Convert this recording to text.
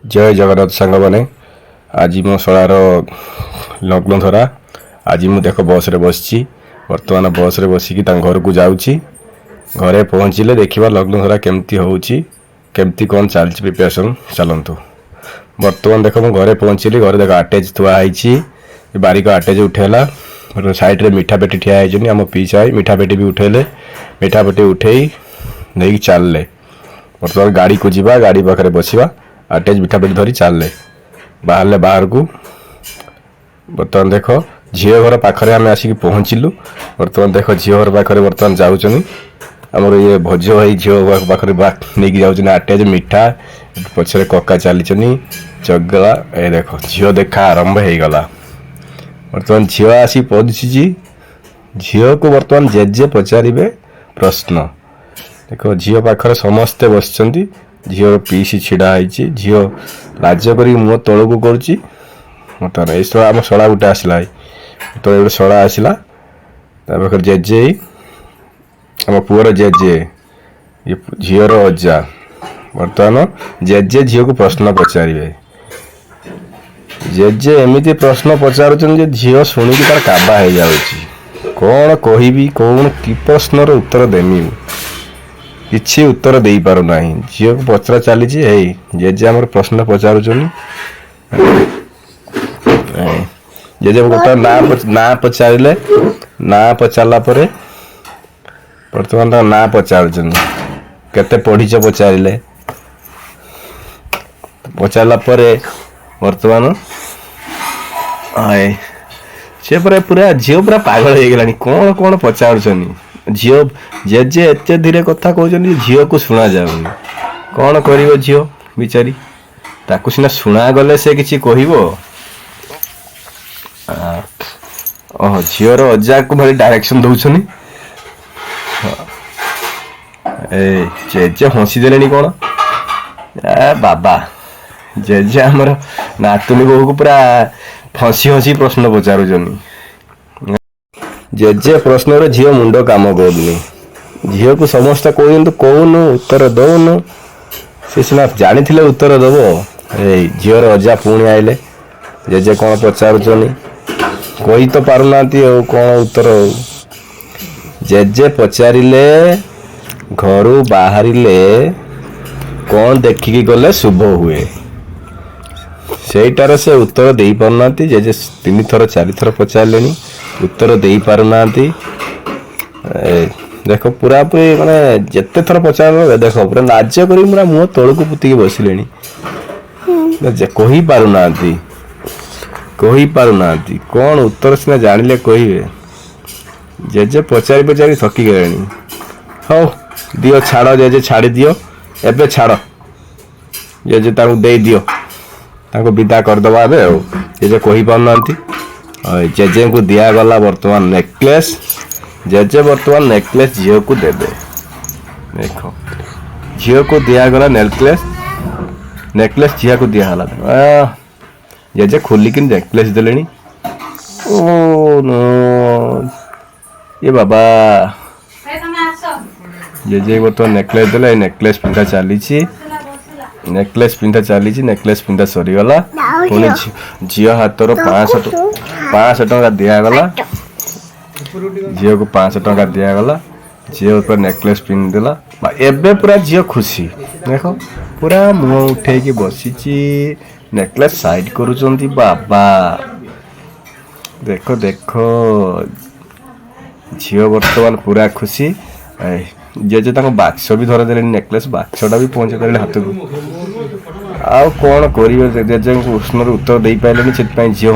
ଜୟ ଜଗନ୍ନାଥ ସାଙ୍ଗମାନେ। ଆଜି ମୋ ଶଳାର ଲଗ୍ନ ଧରା। ଆଜି ମୁଁ ଦେଖ ବସ୍ରେ ବସିଛି। ବର୍ତ୍ତମାନ ବସ୍ରେ ବସିକି ତାଙ୍କ ଘରକୁ ଯାଉଛି। ଘରେ ପହଞ୍ଚିଲେ ଦେଖିବା ଲଗ୍ନ ଧରା କେମିତି ହେଉଛି, କେମିତି କ'ଣ ଚାଲିଛି ପ୍ରିପାରେସନ୍। ଚାଲନ୍ତୁ। ବର୍ତ୍ତମାନ ଦେଖ, ମୁଁ ଘରେ ପହଞ୍ଚିଲି। ଘରେ ଦେଖ, ଆଟେଜ୍ ଥୁଆ ହେଇଛି। ବାରିକ ଆଟେଜ୍ ଉଠେଇଲା। ସାଇଡ଼୍ରେ ମିଠା ପେଟି ଠିଆ ହେଇଛନ୍ତି। ଆମ ପିଇସା ମିଠା ପେଟି ବି ଉଠେଇଲେ। ମିଠା ପେଟି ଉଠେଇ ନେଇକି ଚାଲିଲେ। ବର୍ତ୍ତମାନ ଗାଡ଼ିକୁ ଯିବା, ଗାଡ଼ି ପାଖରେ ବସିବା। ଆଟେଜ୍, ମିଠା ପେଟି ଧରି ଚାଲିଲେ, ବାହାରିଲେ ବାହାରକୁ। ବର୍ତ୍ତମାନ ଦେଖ, ଝିଅ ଘର ପାଖରେ ଆମେ ଆସିକି ପହଞ୍ଚିଲୁ। ବର୍ତ୍ତମାନ ଦେଖ, ଝିଅ ଘର ପାଖରେ ବର୍ତ୍ତମାନ ଯାଉଛନ୍ତି। ଆମର ଇଏ ଭୋଜ ଭାଇ ଝିଅ ପାଖରେ ନେଇକି ଯାଉଛନ୍ତି ଆଟେଜ୍, ମିଠା। ପଛରେ କକା ଚାଲିଛନ୍ତି, ଚଗଲା। ଏ ଦେଖ, ଝିଅ ଦେଖା ଆରମ୍ଭ ହେଇଗଲା। ବର୍ତ୍ତମାନ ଝିଅ ଆସି ପହଞ୍ଚିଛି। ଝିଅକୁ ବର୍ତ୍ତମାନ ଜେଜେ ପଚାରିବେ ପ୍ରଶ୍ନ। ଦେଖ, ଝିଅ ପାଖରେ ସମସ୍ତେ ବସିଛନ୍ତି। ଝିଅର ପିଇସି ଛିଡ଼ା ହେଇଛି। ଝିଅ ଲାଜ କରିକି ମୁହଁ ତଳକୁ କରୁଛି। ବର୍ତ୍ତମାନ ଏଇ ଶଳା, ଆମ ଶଳା ଗୋଟେ ଆସିଲା। ଏଇ ତଳେ ଗୋଟେ ଶଳା ଆସିଲା। ତା ପାଖରେ ଜେଜେ, ଆମ ପୁଅର ଜେଜେ, ଇଏ ଝିଅର ଅଜା। ବର୍ତ୍ତମାନ ଜେଜେ ଝିଅକୁ ପ୍ରଶ୍ନ ପଚାରିବେ। ଜେଜେ ଏମିତି ପ୍ରଶ୍ନ ପଚାରୁଛନ୍ତି ଯେ ଝିଅ ଶୁଣିକି ତାର କାବା ହେଇଯାଉଛି। କ'ଣ କହିବି, କ'ଣ କି ପ୍ରଶ୍ନର ଉତ୍ତର ଦେମି ମୁଁ? କିଛି ଉତ୍ତର ଦେଇପାରୁନାହିଁ। ଝିଅକୁ ପଚରା ଚାଲିଛି। ଏଇ ଜେଜେ ଆମର ପ୍ରଶ୍ନ ପଚାରୁଛନ୍ତି। ଏଇ, ଜେଜେ ବର୍ତ୍ତମାନ ନାଁ ପଚାରିଲେ। ନାଁ ପଚାରିଲା ପରେ ବର୍ତ୍ତମାନ ତାଙ୍କ ନାଁ ପଚାରୁଛନ୍ତି, କେତେ ପଢିଛ ପଚାରିଲେ। ପଚାରିଲା ପରେ ବର୍ତ୍ତମାନ ସେ ପୁରା ପୁରା ଝିଅ ପୁରା ପାଗଳ ହେଇଗଲାଣି। କ'ଣ କ'ଣ ପଚାରୁଛନ୍ତି ଝିଅ। ଜେଜେ ଏତେ ଧୀରେ କଥା କହୁଛନ୍ତି, ଝିଅକୁ ଶୁଣା ଯାଉନି। କ'ଣ କରିବ ଝିଅ ବିଚାରି? ତାକୁ ସିନା ଶୁଣାଗଲେ ସେ କିଛି କହିବ। ଓହୋ, ଝିଅର ଅଜାକୁ ଭାରି ଡାଇରେକ୍ସନ ଦଉଛନ୍ତି। ଏ ଜେଜେ ହସି ଦେଲେଣି କ'ଣ? ଏ ବାବା, ଜେଜେ ଆମର ନାତୁଣୀ ବୋହୂକୁ ପୁରା ହସି ହସି ପ୍ରଶ୍ନ ପଚାରୁଛନ୍ତି। ଜେଜେ ପ୍ରଶ୍ନରେ ଝିଅ ମୁଣ୍ଡ କାମ କରୁନି। ଝିଅକୁ ସମସ୍ତେ କହୁଛନ୍ତି, କହୁନୁ, ଉତ୍ତର ଦଉନୁ। ସେ ସିନା ଜାଣିଥିଲେ ଉତ୍ତର ଦବ। ଏଇ ଝିଅର ଅଜା ପୁଣି ଆଇଲେ। ଜେଜେ କ'ଣ ପଚାରୁଛନ୍ତି, କହି ତ ପାରୁନାହାନ୍ତି ଆଉ କ'ଣ ଉତ୍ତର। ଆଉ ଜେଜେ ପଚାରିଲେ, ଘରୁ ବାହାରିଲେ କ'ଣ ଦେଖିକି ଗଲେ ଶୁଭ ହୁଏ? ସେଇଟାର ସେ ଉତ୍ତର ଦେଇପାରୁନାହାନ୍ତି। ଜେଜେ ତିନିଥର ଚାରିଥର ପଚାରିଲେଣି, ଉତ୍ତର ଦେଇପାରୁନାହାନ୍ତି। ଏ ଦେଖ, ପୁରାପୁରି ମାନେ ଯେତେ ଥର ପଚାରିଲେ, ଦେଖ, ପୁରା ଲାଜ କରି ପୁରା ମୁହଁ ତଳକୁ ପୋତିକି ବସିଲେଣି। ଯେ କହିପାରୁନାହାନ୍ତି, କହିପାରୁନାହାନ୍ତି। କ'ଣ ଉତ୍ତର ସିନା ଜାଣିଲେ କହିବେ। ଜେଜେ ପଚାରି ପଚାରି ଥକି ଗଲେଣି। ହଉ ଦିଅ, ଛାଡ଼ ଜେଜେ, ଛାଡ଼ି ଦିଅ ଏବେ, ଛାଡ଼ ଜେଜେ, ତାଙ୍କୁ ଦେଇଦିଅ, ତାଙ୍କୁ ବିଦା କରିଦେବା ଏବେ। ଆଉ ଜେଜେ କହିପାରୁନାହାନ୍ତି। ଆଉ ଜେଜେଙ୍କୁ ଦିଆଗଲା ବର୍ତ୍ତମାନ ନେକଲେସ୍। ଜେଜେ ବର୍ତ୍ତମାନ ନେକଲେସ୍ ଝିଅକୁ ଦେବେ। ଦେଖ, ଝିଅକୁ ଦିଆଗଲା ନେକଲେସ୍। ନେକଲେସ୍ ଝିଅକୁ ଦିଆଗଲା। ଜେଜେ ଖୋଲିକି ନେକଲେସ୍ ଦେଲେଣି। ଓ ନୋ, ଏ ବାବା! ଏ ତମେ ଆସ। ଜେଜେ ବର୍ତ୍ତମାନ ନେକଲେସ୍ ଦେଲେ। ଏ ନେକଲେସ୍ ପିନ୍ଧା ଚାଲିଛି। ବସିଲା ବସିଲା। ନେକଲେସ୍ ପିନ୍ଧା ଚାଲିଛି। ନେକଲେସ୍ ପିନ୍ଧା ସରିଗଲା। ପୁଣି ଝିଅ ହାତର 500 ଟଙ୍କା ଦିଆଗଲା। ଝିଅକୁ 500 ଟଙ୍କା ଦିଆଗଲା। ଝିଅ ଉପରେ ନେକଲେସ୍ ପିନ୍ଧିଦେଲା। ଏବେ ପୁରା ଝିଅ ଖୁସି। ଦେଖ, ପୁରା ମୁହଁ ଉଠେଇକି ବସିଛି। ନେକଲେସ୍ ସାଇଡ୍ କରୁଛନ୍ତି ବାବା। ଦେଖ ଦେଖ, ଝିଅ ବର୍ତ୍ତମାନ ପୁରା ଖୁସି। ଏଇ, ଜେଜେ ତାଙ୍କ ବାକ୍ସ ବି ଧରେଇଦେଲେଣି। ନେକଲେସ୍ ବାକ୍ସଟା ବି ପହଞ୍ଚେଇ ଦେଲେଣି ହାତକୁ। ଆଉ କ'ଣ କରିବେ? ଜେଜେଙ୍କୁ ପ୍ରଶ୍ନର ଉତ୍ତର ଦେଇପାରିଲେନି, ସେଥିପାଇଁ ଝିଅ